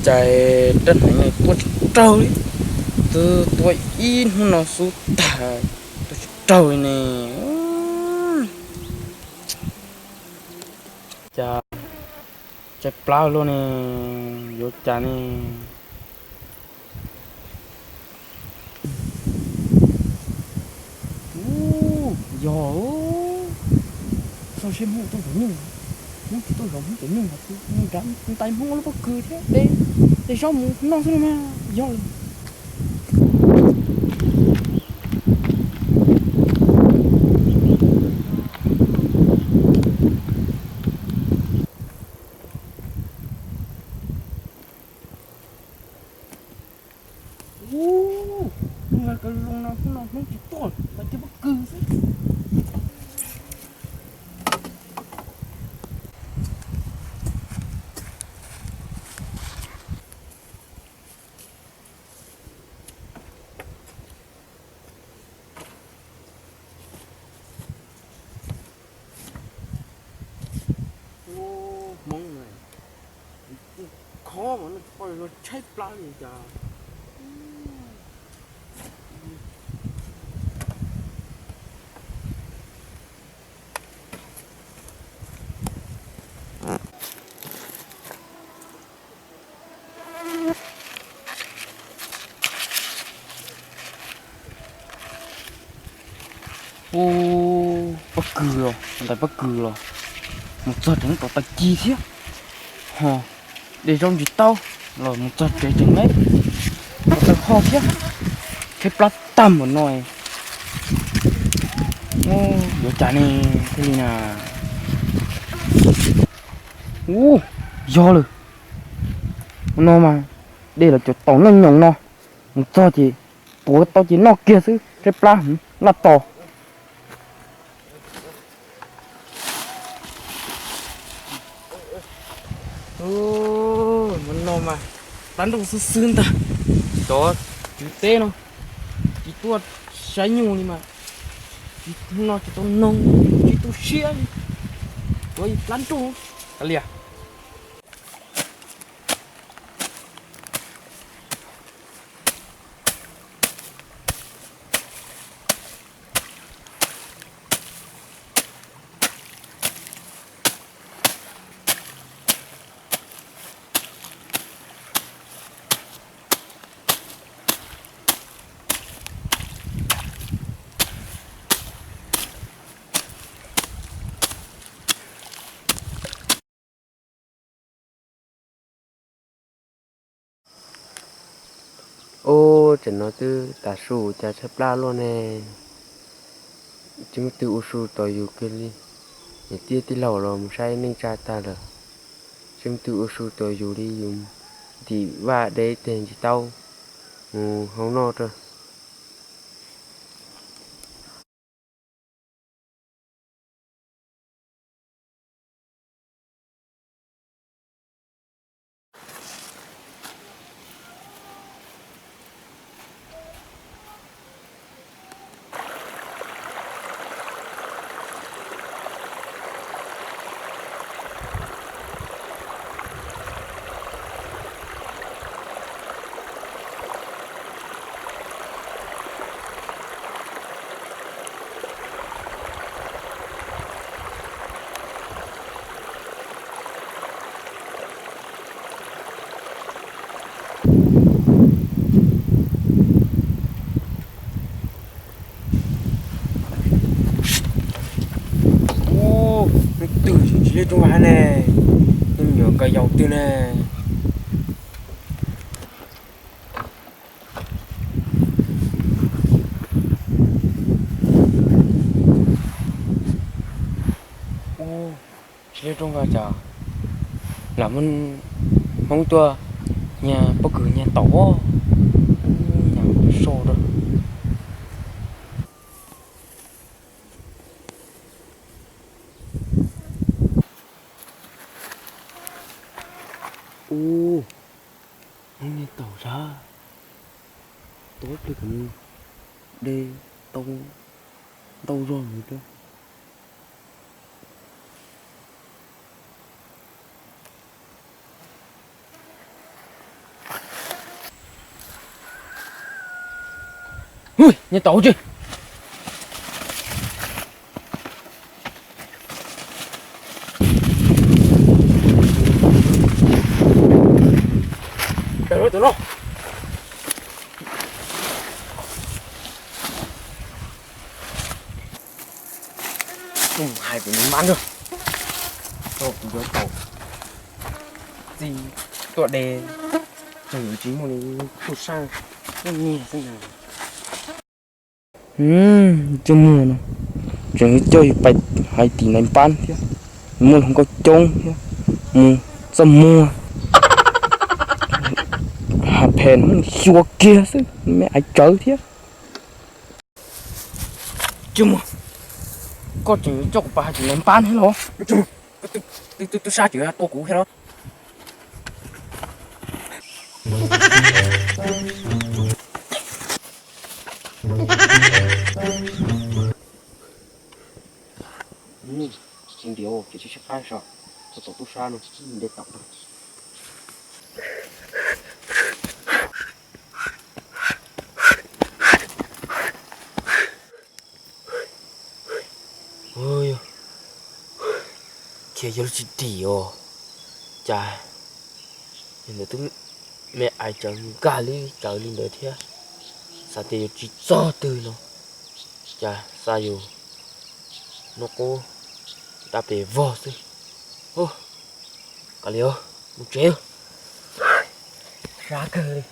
Cas rab hneev tuaj tsis raug li, twb tuaj ib hnub no xub tag, tuaj tsis raug li ne. Cas tshaib plab luaj ne, yuav cas ne? Ub, yog, txog seb Hmoob tuaj zov nyuj, Hmoob tsis tuaj zov Hmoob cov nyuj, nrad ntais Hmoob ua lub pob kws thiab de, de zaub mus noj xwb no mas yog lawm. Ub, hnub no ka zoo no, hnub no Hmoob tsis tuaj, ntais kiag pob kws xwb. Hmoob na, khob mas noj tsis tau, tshaib plab li cas. Ub, pob kws los, ntais pob kws los, mus txog tseem tom tag kis thiab, ho de zaub ntsis taub los mus txog tsev tseem me, mus tau ho thiab, tshaib plab tag npaum no. Ub, yuav cas ne, thiaj li na. Ub, yog lawm, no mas de los cov taum noj nyoos no, mus txog ces tuav tau ces noj kiag xwb, tshaib plab laj tos. Ub, no mas plab nroj xwb xwb ntag, cov tswv teb no tsis tuaj saib nyuj li mas, tsis, no tsis tau noog, tsis tu siab li, tuav ib plab nroj. Kav liam. Ub, tam no twb tav su cas tshaib plab luaj ne. Tsis muaj twg ua su tos yus kiag li. Niam tij tij laug los mus saib neej tsa tag lawm. Tsis muaj twg ua su tos yus li, yus ntim vaj de teg ntsis taub mus hau noj rau. Ub, hnub twg tsis liab rooj vag ne, hnub me nyuam koj yau twg ne. Ub, tsis liab rooj vag cas lam muaj Hmoob tuaj nyiag pob kws nyiag taum os. Nyiag so rau. Ub, hnub niag taum sab, tuaj ib pliag kuv de tau ntau zog mus thiab. Ui, niag taum tsi. Hais kuv npab nrog, kuv yuav tau txij tuaj de, tseem yuav tsis muaj li tub sab, muaj nyiaj xwb ntag. Tsis muaj no, tseem coj yus pais hais tim nais npab thiab, muaj hluas nkauj coob thiab, mus txaj muag, ha phem xyuas kiag xwb, me aiv tsawv thiab. Tsis muaj, koj tseem coj kuv pais hais tim nais npab thiab los? Tub sab tseem tua kuv thiab los? Tsis ntiav, ces tsis sib qab so, txog tom tub sab no, de tau. Khiav yuav luag tsis dim os. Cas ntawd twb me aiv tsawv nkag li tsawv li ntawd thiab, xav tias yuav tsis txog twg no, cas xa yus noj qub dab pes vog xwb. Kav liam, mus tsev, sab kawg li.